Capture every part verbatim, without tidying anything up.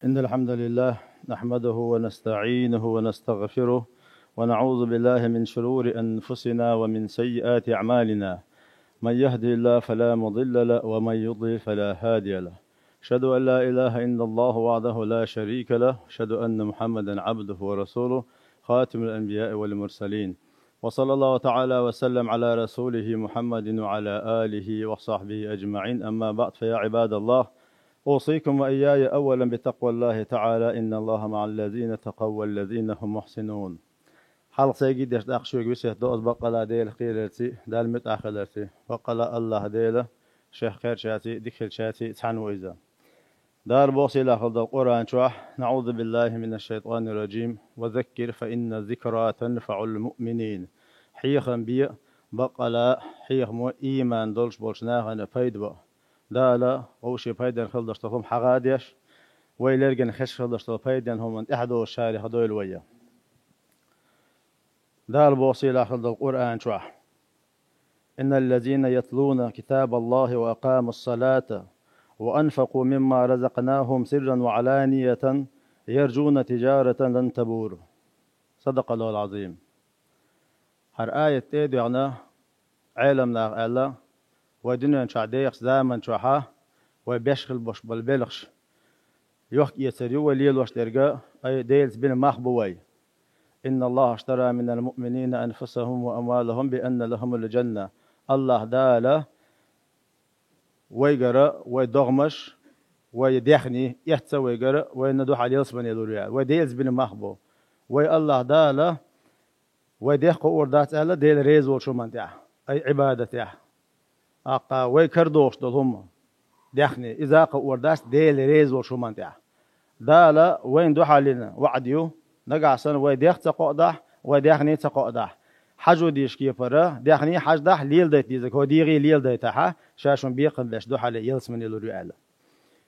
إن الحمد لله نحمده ونستعينه ونستغفره، ونعوذ بالله من شرور أنفسنا ومن سيئات أعمالنا. من يهده الله فلا مضل له، ومن يضلل فلا هادي له. أشهد أن لا إله إلا الله وحده لا شريك له، أشهد أن محمدا عبده ورسوله، خاتم الأنبياء والمرسلين. وصلى الله تعالى وسلم على رسوله محمد وعلى آله وصحبه أجمعين. أما بعد، فيا عباد الله، أوصيكم وإياي أولا بتقوى الله تعالى، إن الله مع الذين اتقوا والذين هم محسنون. Хьалха сайга деш, тӀаккха шуьга весет до аз баккъала Дела кхерарций, Дала муьтӀахь хиларций. Баккъала Аллахь Дела шех кхерчарций, дика хилчарций цхьаьна ву иза. Дала боху сийлахь хилла долу Къуръан чохь: «НаӀузу биллахи минаш шайтанир раджим. Ва заккир, фа инна зикра танфаӀул муъминин». Хьехам бе, баккъала хьехамо ийман долуш болчу нахана пайда бо. Дала вовшийн пайдана хила долуш долу хӀума хьагӀа деш, вай лергана хезаш хила долуш долу пайдана хӀуманна тӀаьхьадолуш шарех дойла вай. Дала боху сийлахь хилла долу Къуръан чохь: «إن الذين يتلون كتاب الله وأقاموا الصلاة وأنفقوا مما رزقناهم سرا وعلانية يرجون تجارة لن تبور». صدق الله العظيم. ХӀара аят тӀе а доьгӀна, Ӏеламнаха аьлла, вай дуьнен чохь дехачу заман чохьа вай беш хила беш болу белхаш йохка-эцар ю вай лелош дерг, ай Делаца бина мах бу вай. «Инна Аллаха аштара минал муъминина анфусахум ва амвалахум би анна лахумул джанна». Аллахь Дала вайгара вай догӀмаш, вай даьхни эцна вайгара, вайна дуьхьал ялсамане лур ю аьлла. Вай Делаца бина мах бу. Вай Аллахь Дала вай дехха ор дац аьлла Дела реза волчу хӀуманна тӀехь, ай Ӏибадатехь. ТӀаккха вай карадохуш долу хӀума, даьхни, иза а кхаор дац Дела реза волчу хӀуманна тӀехь. Дала вайна дуьхьал йина ваӀда ю, нагахь санна вай дехха ца кхоадахь, вай даьхни ца кхоадахь. Хьажо дезачу кепара, даьхни хьаждахь, леладайта дезарг хӀо дегӀе леладайтахьа, ша шуна бекхам беш дуьхьал ялсамане лур ю аьлла.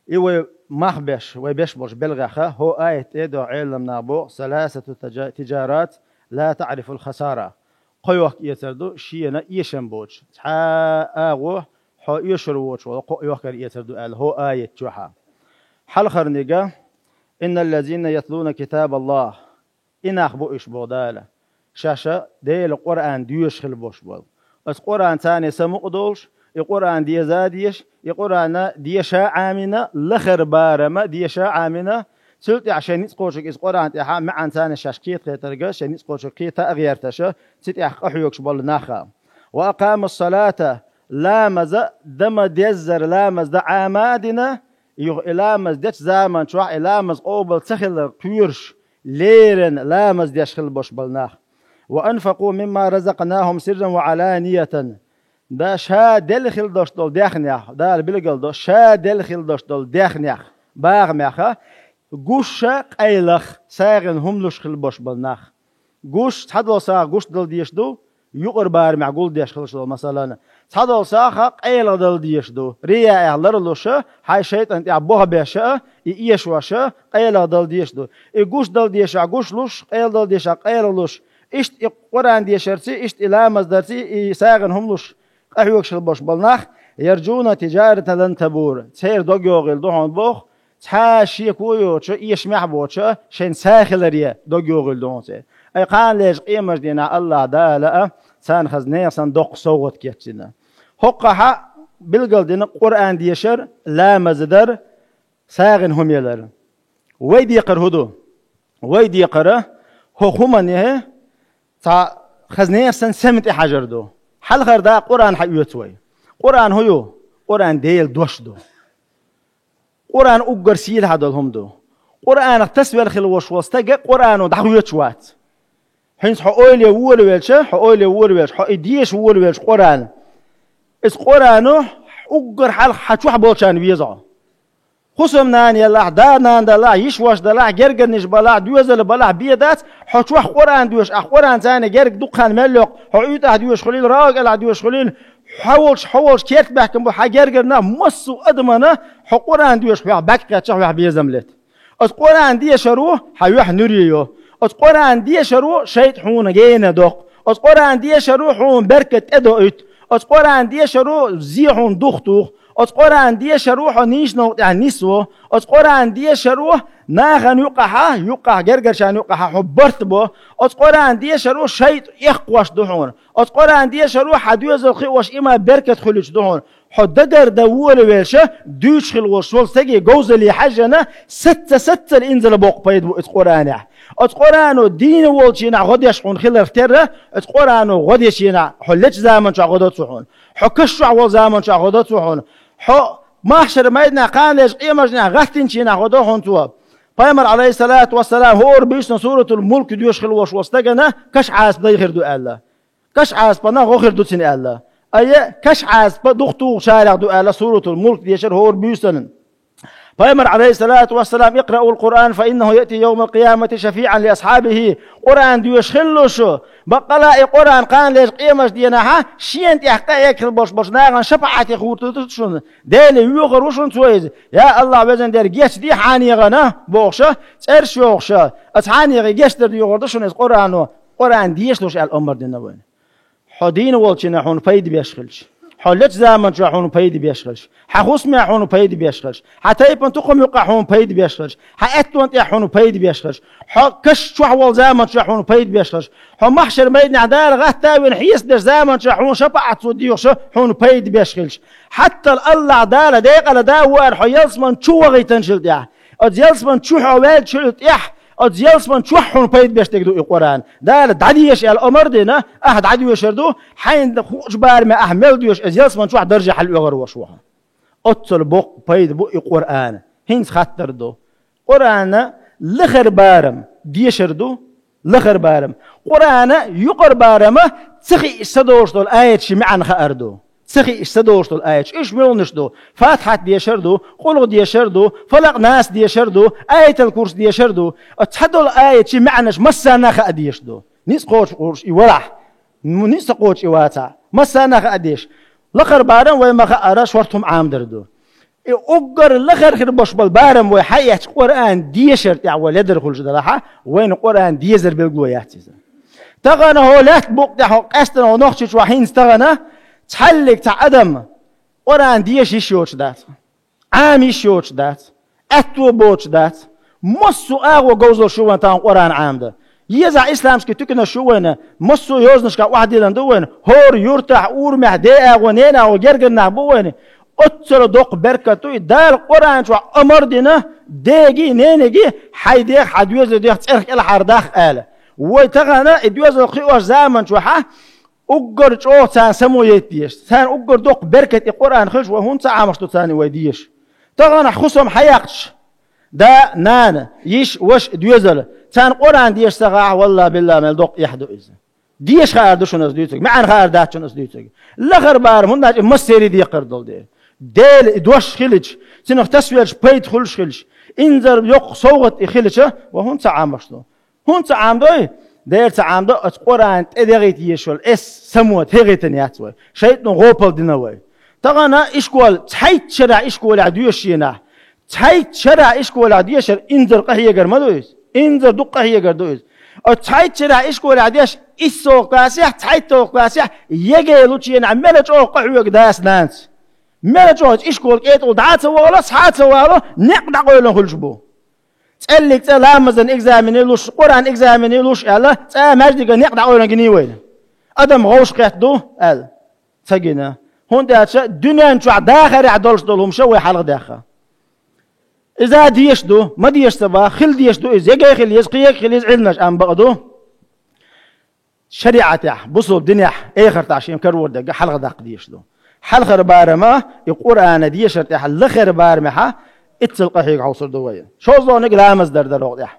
И вай мах беш, вай беш болчу белхех хӀо аят тӀе а доьгӀна, Ӏеламнаха боху: «Саласату тиджа-, тиджарат ла таӀрифул хасара». Кхо йохка-эцар ду шена эшам боцуш. Цхьа а агӀо хьо оьшур воцуш волу кхо йохкар-эцар ду аьлла хӀо аят чохьа. Хьалхарниг: «Инна ллазина ятлуна китабаллахь». И нах бу уьш, боху Дала, шаьш Делан Къуръан доьшуш хила беш болу. Оцу Къуръан царна самукъа долуш, и Къуръан деза а дезаш, и Къуръан деша а Ӏамийна, лахара барам а деша а Ӏамийна, цул тӀаьхьа шайн ницкъ кхочург иза Къуръан тӀехь маьӀна царна шаьш кхета хетарг, шайн ницкъ кхочург кхета а гӀерташ, цу тӀехь къахьоьгуш болу нах. «Ва акъамус салата», ламаз а, дан ма-деззара ламаз дан Ӏама а дина, юха и ламаз дечу заман чохь и ламаз къобал ца хилар кхоьруш, леррина ламаз деш хила беш болу нах. «Ва анфакъу мимма разакънахум сирран ва Ӏаланиятан». Ша делла хила долуш долу даьхнех, Дала билгал до, ша делла хила долуш долу даьхнех, бахамех, гуш а, къайлах, сагӀина хӀума луш хила беш болу нах. Гуш, цхьадолу сагӀа гуш дала дезаш ду, юкъара барамехь гулдеш хилаш долу, масалан, цхьадолу сагӀа къайлах дала дезаш ду, рияэх ларлуш а, хьайн шайтӀан тӀехь бохбеш а, и эшош а, къайлах дала дезаш ду. И гуш дала дезашехь гуш луш, къайла дала дезашехь къайлах луш, иштта и Къуръан дешарций, иштта и ламаз дарций, и сагӀина хӀума луш къахьоьгуш хила беш болу нах, «ярджуна тиджаратан лан табур», церан дог йогӀийла ду хьуна боху, цхьа а шеко йоцуш, эшамехь а боцуш, шайн сагӀа хиларе дог йогӀийла ду хьуна церан. Ай, кхана лежа къемаш дийнахь Аллахь Дала а царна хаза нехан санна доккха совгӀат кечдина. ХӀокхахь а билгал дина Къуръан дешар, ламаз дар, сагӀина хӀума ялар. Вай декхар хӀун ду? Вай декхар хӀокху хӀуманна цхьа хаза нехан санна сема тӀе хьажар ду. Хьалхара дакъа Къуръан хьаоьцу вай. Къуръан хӀун ю? Къуръан Делан дош ду. Къуръан уггар сийлахь долу хӀума ду. Къуръанах тасавелла хила волуш волу стаг Къуръано дӀахоьцуш вац. ХӀинца хьо ойла ян волавелча, хьо ойла ян волавелча, хьо и деша волавелча Къуръан, иза Къуръано уггар хьалха хьан чохь болчарна веза хьо. Хусамнана ялахь, да-нана далахь, йиша-ваша далахь, гергарниш балахь, доьзал балахь, бен дац, хьо чохь Къуръан доьшу, ахь Къуръан царна герга дукха хан мел йоккху, хьо уьйтӀахь доьшу хуьлийла, рагӀу кӀелахь доьшу хуьлийла, хьо волчу, хьо волчу керта баьхкина бу хьан гергарна, массо а адамана хьо Къуръан доьшу хьох баьгкхетча, хьох безам лета. Оцу Къуръан дешаро хьан юьхь нуьре йо. Оцу Къуръан дешаро шайтӀа хьуна гена доккху. Оцу Къуръан дешаро хьуна беркат тӀедоуьйту. Оцу Къуръан дешаро зе хьуна духтуху. Оцу Къуръан дешаро хьо нийсачу новкъа тӀехь нисво. Оцу Къуръан дешаро Нахана юкъахьа, юкъахьа, гергарчарна юкъахьа хьо барт бо. Оцу Къуръан дешаро шайтӀа эккхош ду хьуна. Оцу Къуръан дешаро хьан доьзал кхиош има беркат хуьлуьйтуш ду хьуна. Хьо дагардан волавелча, дуьйцуш хила волуш волу стаге говзалле хьаьжжина, сацца-саццал инзала боккха пайда бу иза Къуръанехь. Оцу Къуръано дийна волчийнахь гӀо деш хьуна хиларх терра, оцу Къуръано гӀо дечийнахь хьо лечу заманчохь гӀо до цо хьуна. Хьо каш чохь волу заманчохь гӀо до цо хьуна. Хьо махьшар майданахь, кханалерчу къематдийнахь гӀаттинчийнахь гӀо до хьуна цо. Пайхамар, Ӏалайхиссалату вассалам, хӀора буьйсанна Суратул Мулк доьшуш хила волуш волу стагана каш Ӏазап дай хир ду аьлла. Каш Ӏазапана гӀо хир ду цуьнан аьлла. Айя, каш Ӏазапа духтухучарех ду аьлла Суратул Мулк дешар хӀора буьйсанна. Пайхамар, Ӏалайхиссалату вассалам: «Икъраул Къуръан, фа иннаху яъти йовмал къиямати шафиъан ли асхьабихи». Къуръан доьшуш хила шу, баккъала и Къуръан кханалерчу къематдийнахьа шена тӀехь къахьега хила болуш болчу нахана шапаӀате гӀуртур ду шуна. Деле воьхур ву шуна цо иза. Я АллахӀ, везан Дела, гечде хьан негӀана, бохуша, цӀераш йохуша, аса хьан негӀе гечдар доьхур ду шуна иза Къуръано, Къуръан дешалуш аьлла омар дина вайна. Хьо дийна волчийнахь хьуна пайда беш хилча, хьо лечу заманчохь хьуна пайда беш хилча, хьан хӀусамехь хьуна пайда беш хилча, хьан тайпана тукхам юкъахь хьуна пайда беш хилча, хьан аьттон тӀехь хьуна пайда беш хилча, хьо каш чохь волу заманчохь хьуна пайда беш хилча, хьо махьшар майданахь Дала гӀатта а вина хьесап деш заманчохь хьуна шапаӀат цо доьхуша хьуна пайда беш хилча, хьаттал АллахӀ Дала декъала да а ву аьлла хьо ялсаман чу вахийтинчул тӀаьхьа, оцу ялсаман чу хьо ваьллачул тӀаьхьа, оцу ялсаман чохь хьуна пайда беш дерг ду и Къуръан. Дала дӀадеша аьлла омар а дина, ахьа дӀадоьшур ду, хьайна хуучу бараме ахьа мел доьшу, иза ялсаман чохь дарже хьалаоьхур ву хьо. Оццул боккха пайда бу и Къуръан. ХӀинца хаттар ду. Къуръана лахара барам дешар ду, лахара барам. Къуръана юкъара барама ца хиъча са долуш долу аятийн маьӀна хаар ду. Ца хиъча са долуш долу аяташ. Уьш муьлханаш ду? Фатхьат дешар ду, къулгӀа дешар ду, Фалакъ, Нас дешар ду, Аятал Курс дешар ду. Оцу цхьадолу аятийн маьӀнаш массарна а хаа дезаш ду. Ницкъ кхочуш и валахь, м-, ницкъ ца кхочуш и вацахь, массарна а хаа дезаш. Лакхара барам вай ма хаара, шорта хӀума Ӏамадар ду. И уггар лахара хир болуш болу барам вай хьаэцча, Къуръан дешар тӀехь вай ледар хуьлуш далахьа, вайна Къуръан дезар билгало яц иза. Тахана хӀо лаьтта букъ тӀехь хӀо къаьстина хӀо нохчичохь хӀинца тахана, цхьаллиг цхьа адам Къуръан деша йиш йоцуш дац, Ӏама йиш йоцуш дац, аьтто боцуш дац. Массо а агӀо говзаллаш ю вайн тахана Къуръан Ӏамадан. Езахь исламский туьканаш ю вайна, массо а йозанашкахь охьадиллина ду вайна, хӀора юртахь, урамехь, де агӀо, нена агӀо гергара нах бу вайна. Оццула доккха беркат ду и, Дала Къуръан чохь омар а дина, деги, нениги, хьайн дех, хьан доьзалан дех цӀерах кӀелхьардаккха ала. Вай тахана и доьзал кхиош заман чохьа, уггар чӀогӀа царна само яйта дезаш, царна уггар доккха беркат и Къуръан хилча, вай хӀунда ца Ӏамош ду царна и вай деша? Тахана хӀусам хьаяккхаш, да, нана, йиш, ваша, доьзал, царна Къуръан деша ца гӀахь, валла-билла, мел доккха эхь ду иза. Деша хаар ду шуна аса дуьйцург, маьӀна хаар дац шуна аса дуьйцург. Лахара барам, хӀунда аьлча и массеран декхар долу дела. Дела и дош хилча, цунах тасавелча пайда хуьлуш хилча, инзар йоккха совгӀат и хилча, вай хӀунда ца Ӏамош ду? ХӀунда ца Ӏамадой? Дера ца Ӏамадо, оцу Къуръан тӀедегӀийта езаш йолу эс само тӀедегӀийтина яц вай. ШайтӀано гӀопал дина вай. Тахана ишкол, цхьайтта шарахь ишколехь доьшуш йинахь, цхьайтта шарахь ишколехь дешар инзар къахьегар ма ду иза? Инзар дукха къахьегар ду иза. Оцу цхьайтта шарахь ишколехь деш, иссолгӀа классехь, цхьайтталгӀа классехь ЕГЭ лучу йинахь мела чӀогӀа къахьоьгу дас, нанас? Мела чӀогӀа, ишкол кӀетӀула дӀа а ца вало, схьа а ца вало, некъ дӀакъевлина хуьлуш бу. ЦӀеллиг цӀа ламазан экзамене луш, Къуръан экзамене луш аьлла, цӀа маьждига некъ дӀакъевлина гиний вайна? Адам гӀовш кхетта ду аьлла, ца гина. ХӀунда аьлча дуьнен чохь дахарехь долуш долу хӀума ша вай хьалха даьхна. Иза деша ду, ма деша ца боху, хила деша ду иза, ЕГЭ хила еза, кхин ЕГЭ хила еза, Ӏилманаш Ӏама бакъ ду. ШариӀатехь, бусулба динехь, эхартахь шен карор дерг хьалха даккха дезаш ду. Хьалхара барама и Къуръана дешар тӀехь лахара барамехьа, иццал къахьега хьовсур ду вай. ШолгӀаниг ламаз дар дара хӀокху тӀехь.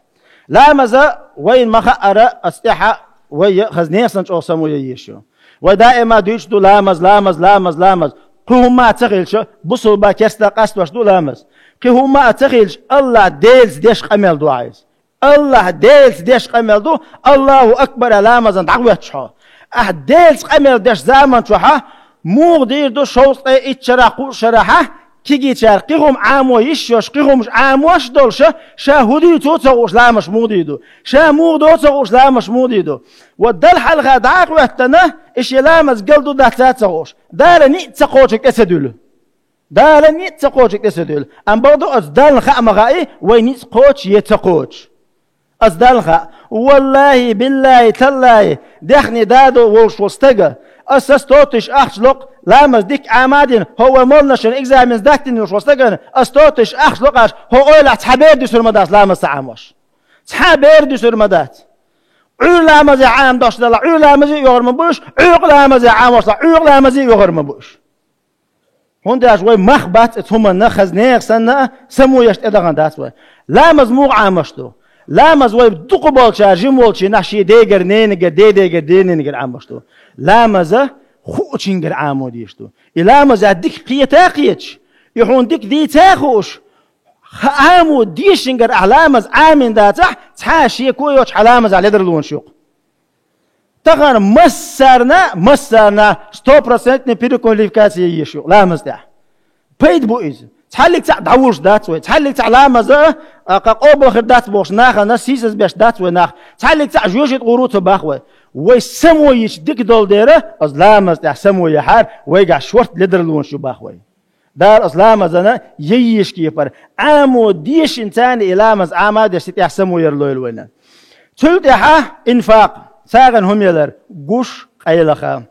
Ламаза вайна ма хаара, аса тӀехьа вай хаза несан чӀогӀа само ян езаш ю. Вай даима дуьйцуш ду: ламаз, ламаз, ламаз, ламаз. Кхин хӀумма а ца хилча, бусулба керста къастош ду ламаз. Кхин хӀумма а ца хилча, АллахӀ Делаца деш къамел ду ахь иза. АллахӀ Делаца деш къамел ду, Аллаху акбар аьлла ламазан дӀахӀоьттуш хьо. Ахь Делаца къамел деш заман чохьа, муха дийр ду шовзткъе итт шарахь, кхузткъа шарахьа, кегийчара кхин хӀума Ӏамо йиш йолуш, кхин хӀумаш Ӏамош а долуша, ша хӀун дуьйцу а ца хууш ламазаш муха дийр ду? Ша муха доцу а ца хууш ламазаш муха дийр ду? Ва Далла хьалха дӀа а хӀоьттина, и шен ламаз гал ду, дац а ца хууш, Дала ниъ ца кхочург тӀе ца дуьллу. Дала ницкъ ца кхочуш тӀе ца дуьйла. Амма бакъду, оцу Далла хаа ма хаий, вай ницкъ кхочуш е ца кхочуш. Оцу Далла хаа. Валлахи, биллахи, таллахи, даьхни дадо волуш волу стага, аса сто тысяч ахча локъу, ламаз дикка Ӏама а дина, хӀо вай молланашна экзаменаш даттина волуш волу стагана аса сто тысяч ахча локъуш, хӀо ойлахь цхьа бер дуьсур ма дац ламаз ца Ӏамош. Цхьа бер дуьсур ма дац. Ӏуьйра ламазе Ӏамадеш далахь, Ӏуьйра ламазе а йогӀур ма бу уьш, Ӏуьйкъа ламазе Ӏамош далахь, Ӏуьйкъа ламазе а йогӀур ма бу уьш. ХӀунда аьлча вай мах бац оцу хӀуманна, хаза нехан санна а, само еш тӀедахана дац вай. Ламаз муха Ӏамош ду? Ламаз вай дукхахболчара, жима волчу нах шен дегара, ненагара, дедегара, дененагара Ӏамош ду. Ламаз хуучуьнгара Ӏамо дезаш ду. И ламаз ахь дика кхета а кхеташ, и хьуна дика дийца а хууш, ха-, Ӏамо дезачуьнгара ахь ламаз Ӏамийна дацахь, цхьа а шеко йоцуш хьан ламазехь ледарлонаш ю-кх. Тахана массарна, массарна стопроцентный переквалификация еш ю ламаз тӀехь. Пайда бу иза. Цхьаллиг цхьаъ дӀавулуш дац вай. Цхьаллиг цхьаъ ламаза а, а, къа-, къобал хир дац бохуш нахана сийсаз беш дац вай нах. Цхьаллиг цхьаъ жоьжахати гӀур ву ца бах вай. Вай само йича дика долу дера, оцу ламаз тӀехь само яхьара, вайгахь шорта ледарлонаш ю бах вай. Дала оцу ламазана яйеш кепара, Ӏамо дешина царна и ламаз Ӏама а деш, цу тӀехь само яр лойла вайна. Цул тӀаьхьа инфакъ, сагӀина хӀума ялар, гуш, къайлаха.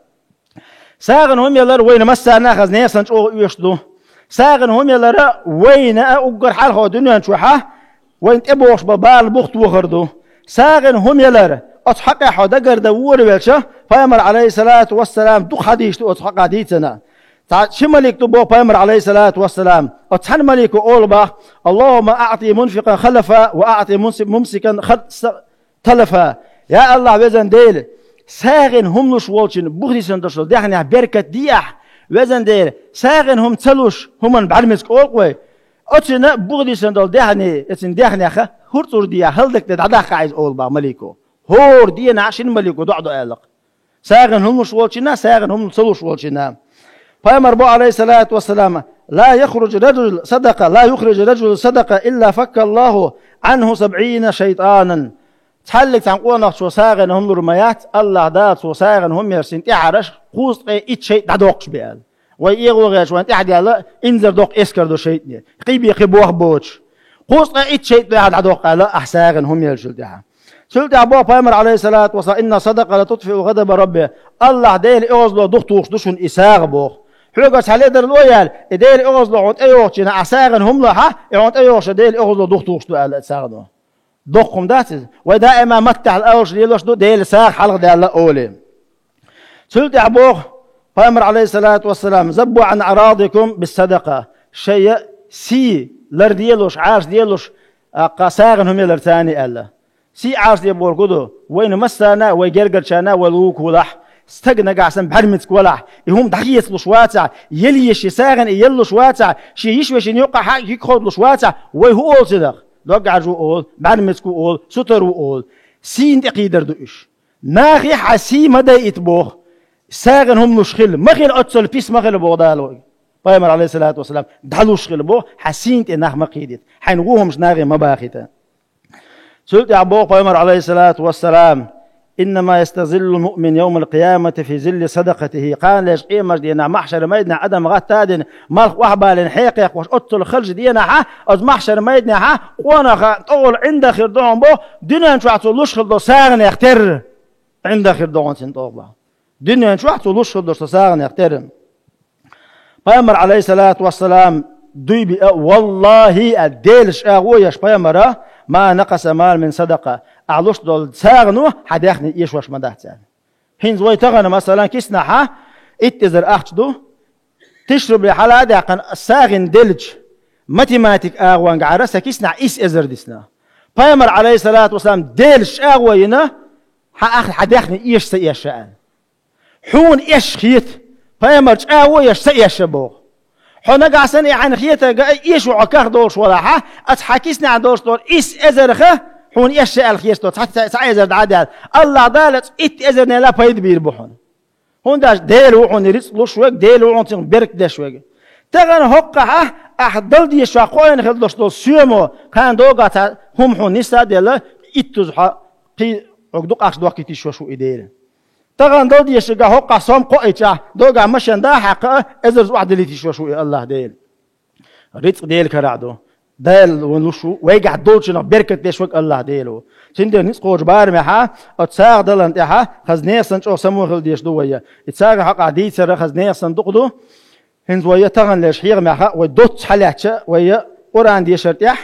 СагӀина хӀума ялар вайна массарна а хаза нехан санна чӀогӀа оьшуш ду. СагӀина хӀума ялара вайна а уггар хьалха дуьнен чохьа вайна тӀебогӀуш бан бала бух тохар ду. СагӀина хӀума ялар, оцу хьакъехь хьо дагардан вора велча, пайхамар, Ӏалайхиссалату вассалам, дукха хьадисаш ду оцу хьакъехь дийцина. Цхьа ши малик ду боху пайхамар, Ӏалайхиссалату вассалам. Оцу цхьана малико олу бах: «Аллахумма аъти мунфикан халафа ва аъти мумси-, мумсикан хал-, са-, талафа». Я Аллахь, везан Дела, сагӀина хӀума луш волчун бух дисина долуш долу даьхнех беркат диахь, везан Дела, сагӀина хӀума ца луш хӀуманна бӀаьрмециг олу-кх вай. Оцуьнан бух дисина долу даьхне, оцуьнан даьхнех хӀур цӀур диахь, хӀалдакде дӀадаккха иза олу бах малико. ХӀора дийнахь шина малико доӀа до аьлла-кх. СагӀина хӀума луш волчунна, сагӀина хӀума ца луш волчунна. Пайхамар бо, Ӏалайхиссалату вассалам: «Ла яхруджу раджул садака, ла юхриджу раджул садака, илла факкаллаху Ӏанху сабъийна шайтанан». Цхьаллиг цхьана къонахчо сагӀина хӀума лур ма яц, Аллахь Дала цо сагӀина хӀума яршина тӀаьхьараш кхузткъе итт шайтӀа дӀадоккхуш бен аьлла. Вай эгӀо гӀерташ вайн тӀаьхьа даьлла, инзар доккху эскар ду шайтӀане. Кхин бен кхин бох боцуш. Кхузткъе итт шайтӀа тӀаьхьа дӀадоккху аьлла, ахь сагӀина хӀума елчул тӀаьхьа. Цул тӀаьхьа боху пайхамар, Ӏалайхиссалату вассалам: «Инна садакъата тутфиу гъадабар Рабби». Аллахь Делан оьгӀазло духтухуш ду шуна и сагӀа боху. Хьоьга цхьа ледарло а яьлла, и Делан оьгӀазло хьуна тӀейогӀучу хенахь ахь сагӀина хӀума лахь, и хьуна тӀейогӀуш Делан оьгӀазло духтухуш ду аьлла и сагӀано. Доккха хӀума дац иза? Вай даима маттахь алуш лелош ду, Делан сагӀа хьалха даьлла олий. Цул тӀаьхьа боху пайхамар, Ӏалайхиссалату вассалам: «Заббу Ӏан аърадикум биссадакъа». Шайн сий ларделуш, Ӏалашделуш, аккха сагӀина хӀума ялар царний аьлла. Сий Ӏалашде бохург хӀун ду? Вайна массарна а, вай гергарчарна а вай лугулахь, стаг нагахь санна бӀаьрмециг валахь, и хӀума дӀахецалуш вацахь, елла еза шен сагӀина и еллуш вацахь, шен йиша-вешина юккъехь а йига кховдалуш вацахь, вай хӀун олу цунах? Доггахь жу олу, бӀаьрмециг ву олу, сутара ву олу. Сийна тӀекхийдар ду уьш. Нахе хьан сий ма дайита боху. СагӀина хӀума луш хила, ма хила оццул пис ма хила боху Дала вайга. Пайхамар, Ӏалайхиссалату вассалам, дӀалуш хила боху, хьан сийна тӀе нах ма кхийдита, хьайна ву хӀумнаш нахе ма бахийта. Цул тӀаьхьа боху пайхамар, Ӏалайхиссалату вассалам: «Иннама ястазиллул муъмин явмал къиямати фи зилли садакъатихи». Кхана леш къемаш дийнахь, махьшар майданахь адам гӀатта а дина, малх охьабалийна хьекхехкош оццул халчу дийнахьа, оцу махьшар майданахьа къонаха тӀогӀал ӀиндагӀ хир ду хьуна боху, дуьнен чохь цо луш хила долу сагӀанех терра ӀиндагӀ хир ду хьуна цуьнан тӀогӀа боху. Дуьнен чохь цо луш хила долу со сагӀанех терра. Пайхамар, Ӏалайхиссалату вассалам, дуй биа, валлахи, а, Делан чӀагӀо еш пайхамара: «Ма накъаса малун мин садакъа». Ахь луш долу сагӀано хьан даьхни эшош ма дац аьлла. ХӀинца вай тахана, масалан, киснахьа итт эзар ахча ду, тиша рубли хьала а даьккхина, сагӀина делча, математика агӀонгахьара сан киснахь исс эзар дисна. Пайхамар, Ӏалайхиссалату вассалам, Делан чӀагӀо йина, хьан ахь хьан даьхни эша ца эша аьлла. Хьуна эшаш хета, пайхамар чӀагӀо еш ца эша боху. Хьо нагахь санна и хьайна хетарга а эшо хьо ках долуш валахьа, аса хьан киснахь долуш долу исс эзарха хьуна эша аьлла хета, цхьа, цхьа, цхьа эзар дӀа а даьлла. Аллахь Дала итт эзарнела пайда бийр бу хьуна. ХӀунда аьлча Дела ву хьуна рицкъ луш верг, Дела ву хьуна цуьнга беркат деш верг. Тахана хӀоккхахьа ахь дала дезаш кхоийна хила долуш долу соьмо, кхана догахь цхьа хӀума хьуна нисса а делла, иттаза хьо кхин а дукха ахча дохкийта йиш йолуш ву и Дела. Тахана дала дезаш верг хӀоккхахь сом кхоийча, догахь машен да а хьаькхна, эзарза охьадилийта йиш йолуш ву и Аллахь Дела. рицкъ Дела карахь ду. Дала вайна луш ву, вайгахь долчунах беркат деш ваг АллахӀ Дела ву. Цундела ницкъ кхочу барамехьа, оцу сагӀа далан тӀехьа, хаза нехан санна чӀогӀа самохила дезаш ду вай. И сагӀа хьокъехь дийцар хаза нехан санна дукха ду. ХӀинца вай тахана леш хьехамехьа, вай доцца хьалаьцча, вай Къуръан дешар тӀехь,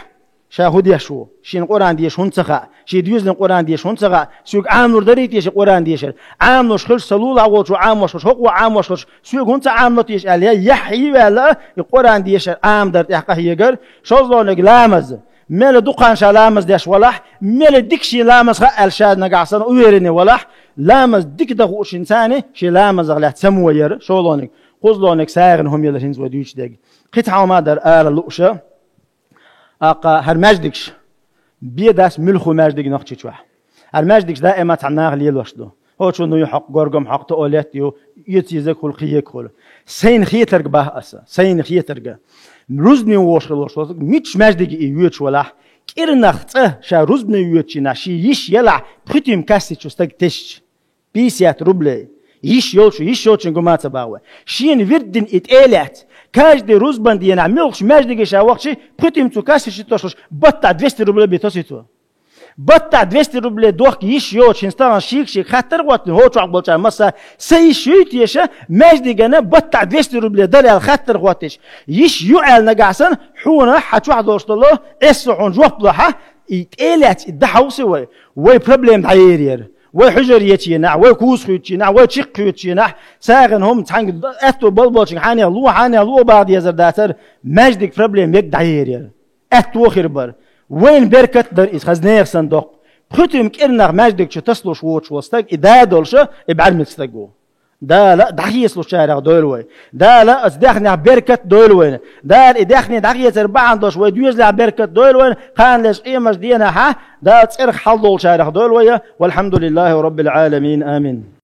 ша хӀун деш ву, шена Къуръан деша хӀунда ца хаьа, шен доьзална Къуръан деша хӀунда ца хаьа, соьга Ӏамалур дарий те ши Къуръан дешар? Ӏамалуш хилча, сан лулахь волчо Ӏамош хилча, хӀокхо Ӏамош хилча, соьга хӀунда ца Ӏамало те ша аьлла, яхь йи ваьлла, и Къуръан дешар Ӏамадар тӀехь къахьегар, шозлагӀниг ламаз. Мела дукха хан ша ламаз деш валахь, мела дика шен ламаз хаьа аьлла ша нагахь санна уверенный валахь, ламаз дика дан хууш хӀинца царна шен ламазах лаьцна самояр, шолгӀаниг, кхузлагӀниг сагӀина хӀума ялар хӀинца вай дуьйцуш дерг. Кхин цхьа хӀума дар ала лууша, аккха хӀара маьждигаш, бен дац муьлхха маьждиг Нохчийчохь. ХӀара маьждигаш даима цхьана наха лелош ду. ХӀокху чу ну ю хьокху, горгам хьокху, туалет ю, эца езарг хуьлу, кхин ерг хуьлу. Сайна хетарг боху аса, сайна хетарг. Рузбане вогӀуш хилла волчу стага, муьлххачу маьждиге и воьдуш валахь, кӀирнах цкъа ша рузбане воьдучу хенахь, шен йиш ялахь, пхуьйтийн кассечу стаг тесча. Пятьдесят рублей. Йиш йолчу, йиш йолчун гума ца бахьа вай. Шена вирд дина и тӀе а лаьцна, каждый рузбан дийнахь муьлххачу маьждиге ша вахча, пхуьйтийн цу кассечу тосуш, баттахь двести рублей бен тосуьйту. Баттахь двести рублей дохка йиш йоцуш, хӀинца тахана шийга-шийга хаттар а хӀоттийна, хӀокху чохь болчара массара: «Сан йиш юй теша, маьждигана баттахь двести рублей дара?» — аьлла хаттар а хӀоттийча, йиш ю аьлла нагахь санна, хьуна хьан чохь долуш долу Ӏеса хьуна жоп ло хьан, и тӀе а лаьцна и дӀахьовсий вай. Вай проблема дӀаерира. Вай хьуьжар ечу хенахь, вай куза хуьйцучу хенахь, вай чекх хуьйцучу хенахь, сагӀина хӀума цхьаьнга аьтто болболчуьнга хьанех ло, хьанех ло баха дезар дацара, маьждиг проблема мега дӀаерира. Аьтто хир бара. Вайна беркат а дара иза, хаза нехан санна доккху. Пхуьйтийн кӀирнах маьждиг чу тасалуш воцуш волу стаг, и да долуша, и бӀаьрмиг стаг ву. Дала а дӀахецалучарех дойла вай. Дала а оцу даьхнех беркат а дойла вайна. Дала и даьхни дӀахецар бахьана долуш вай доьзалехь беркат а дойла вайна. Кхана леш къемаш дийнахьа, Дала цӀерах хьалдолчарех дойла вай. Валхьамдулиллахи Роббил Ӏаламин. Амин.